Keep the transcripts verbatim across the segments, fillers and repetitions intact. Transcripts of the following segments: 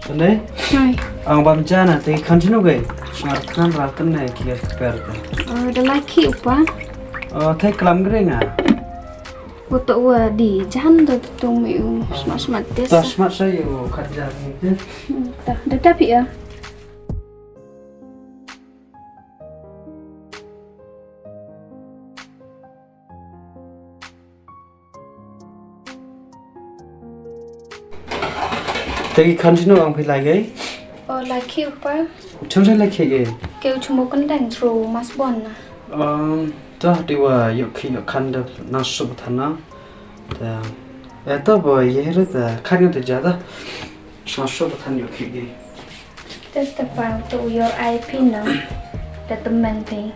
Nei? Hai. Ang bam jana te kan jino gai. Smart kan ratan ne ki per te. Oh, da laki upa. Oh, te klam gre nga. Uto wa di jan da tung mi u smart smart te. Ta smart sa yu kat jan ni te. Hmm, ta da tapi ya. Te ki khan sino ang phi lai gai? O lai khi upa. Chum sa lai khi gai? Ke u chumo kandang thru mas bon na. Um, to ti wa yok khi yok khan da na sup thana. Te, eh, to bo ye re te khan yo te jada. Sa sup than yok khi gai. Te te pa to your I P no. Te temen te.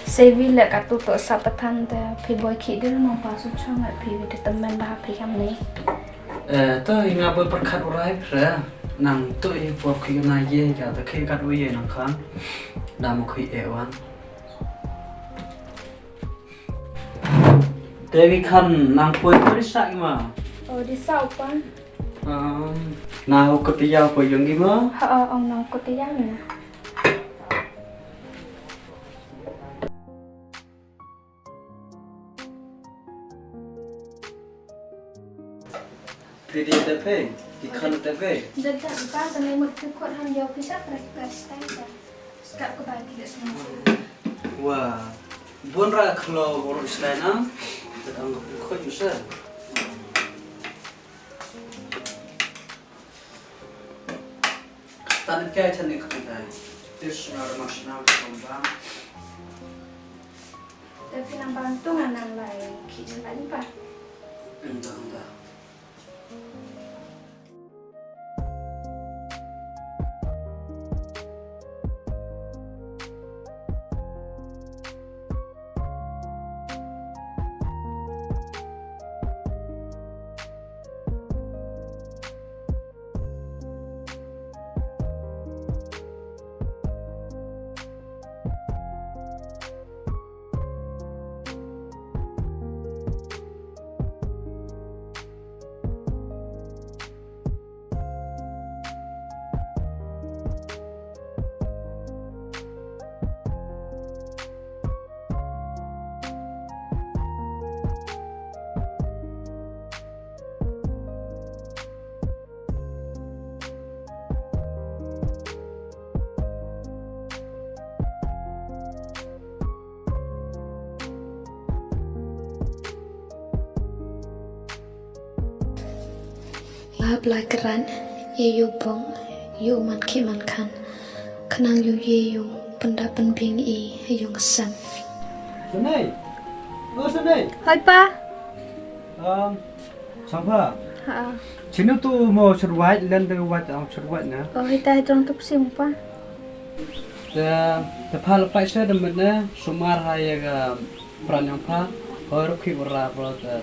Sevi le ka tu to sa pathan te phi boi khi dil mo pa su chong phi vi te temen ba phi ham ni. Eh, to i nga boi perkhat urai pre nang to i por khi na ye ka te khi kat u ye nang khan. Da mo khi e wan. Te wi khan nang poi poi sa i ma. O di sa upa. Um, na ho ko tiya poi yong i ma. Ha, ha, ong nang ko tiya na. Phi di te phi, ki khan te phi. Da da ba ka ne mut ki khot han yo phi sa pra pra stai da. Skap ka ba ki da sma. Wa, bon ra khlo bor stai na. Da ang ko khot ju sa. Tan kai chan ni khot kai. Tis na ra mas na ko ba. Te phi nang bantu ngan nang lai khi chan lai pa. Entah, entah. Lap lai krat, ïa yu bong, yu man ki man khan, khnang yu ïa yu pynda pynbing i yung sem. Sanei. Oh, Sanei. Hai pa. Um, Sangpha. Ha. Chinu tu mo churwait len de wat ang churwait na. Oh, hita jong tu psim pa. Te te pha le pai se de mene sumar ha ye ga pran yang pha. Ho ru khi ura bro te.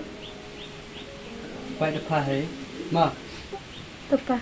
Pai de pha he. Ma. Tu pa.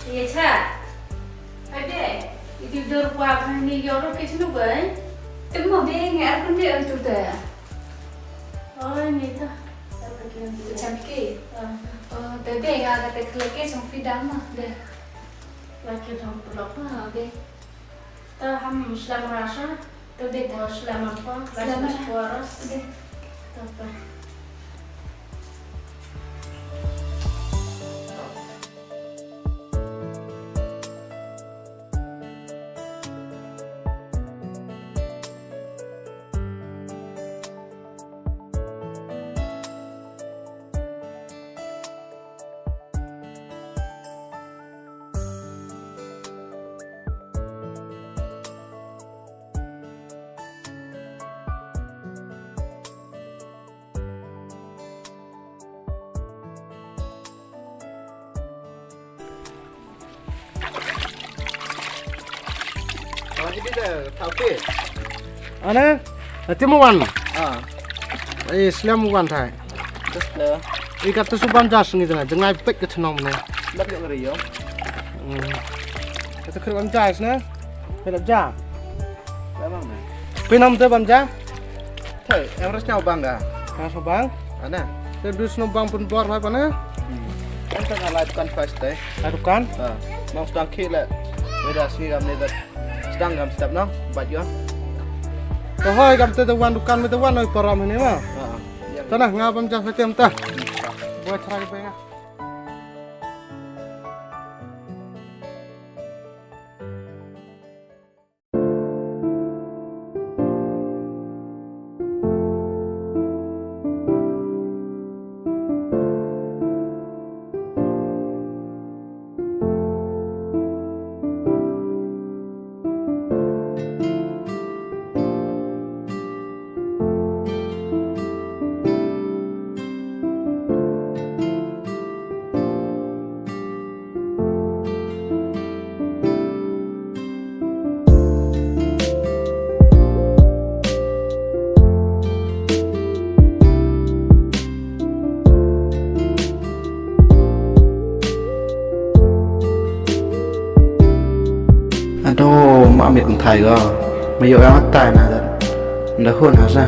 Ye cha. Ade. Itu dor kwa kan ni yor ke chnu bai. Temo be ngi ar kun de tu te. Oi ni ta. Cham ke. Oh, bebe nga ka te kle ke chong fi dam ma de. La ke dam pulak ma de. Ta ham slam rasa. Ta de ta slam apa? Slam apa? Rasa. De. Ta pa. Ana, ati mo wan. Ah. Ai, slem wan thai. Just le. Ikat tu subam jas ni jana, jangai pek ke chenong ne. Lap yok ngeri yo. Hmm. Kata kru bam jas ne. Pelap ja. Lamang ne. Pinam tu bam ja. Thai, em ras nyau bang ga. Ras bang. Ana. Te dus no bang pun bor mai pana. Hmm. Kan kan alai kan pas te. Ai dukan. Ah. Nong sedang ki le. Weda sini kam ne dat. Sedang kam step nong. Bat yon. Tohoi kam te te wan dukan me te wan noi param ni ma. Ah. Ya. Tanah ngabam ja fatem ta. Boy try be nga. Ado, ma mit thai go. Ma yo ang tai na da. Da hun ha sa.